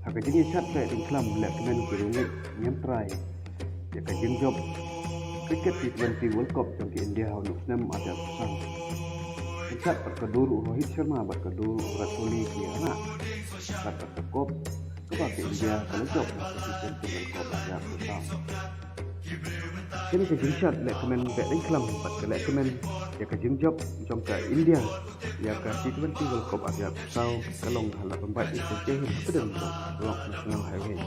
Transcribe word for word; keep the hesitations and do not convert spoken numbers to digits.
Ha ka jingïashad beh ding khlam leh kmen ki riewngeit niam trai ïa ka jingjop cricket T twenty World Cup jong ka India ha u snem ar hajar arphew saw. Pynshad bad ka dur u Rohit Sharma bad ka dur u Virat Kohli ki ïa rah bad ka kop kaba ka India ka la jop ha ka T twenty World Cup ar hajar arphew saw. Kane ka jingshad leh kmen beh ding khlam bad ka leh kmen ïa ka jingjop jong ka India ïa ka T twenty World Cup ar hajar arphew saw ka long ha la pynbeit ïa ka jingim hapdeng jong Block National Highway.